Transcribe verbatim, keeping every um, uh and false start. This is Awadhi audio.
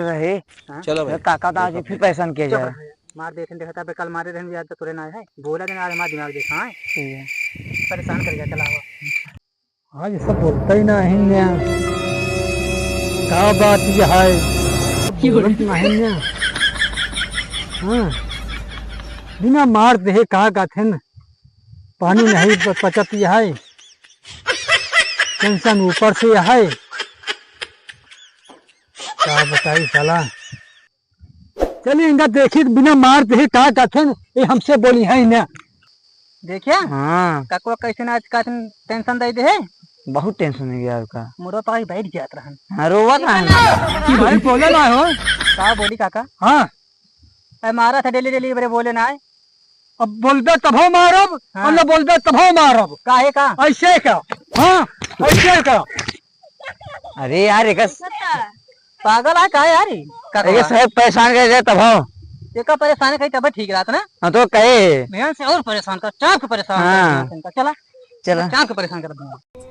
रहे। हाँ? चलो भाई। काका तो आज फिर परेशान किया जाए। मार देखे, देखा था, कल मारे रहन, आज तो तुरे ना है। बोला दिन आज हमारा दिमाग देखा है। ठीक है। परेशान कर गया, चला हुआ। आज सब बोलता ही ना है न्या। का बात यह है? बोलत ना है न्या। हाँ। बिना मार देहे का गाथेन? पानी नहीं प-, पचत यह है। टेंशन ऊपर से यह है। का बताई साला। चलिए इनका देखी बिना मार देहे का कहथन, ये हमसे बोली है इन्हें। देखिया? हाँ। ककवा कैसे ना आज का टेंशन दे दे है। बहुत टेंशन हो गया उसका। मुरो तो बैठ जात रहन। हाँ, रोवा का है ना? भाई बोले ना हो। का बोली काका? हाँ। ए, मारा था डेली डेली बरे बोले ना है। अब बोलबे तभो मारब, हाँ। और न बोलबे तभो मारब। काहे का? ऐसे का? हाँ, ऐसे का? अरे यार, एक पागल है का यार ई? का अरे कहा? साहब परेशान कर दे तभो। एका परेशान कही तब ठीक रहत ना? हाँ, तो कहे। ध्यान से और परेशान कर, चाप के परेशान हाँ। कर, चला। चला। चाप के परेशान कर दूंगा।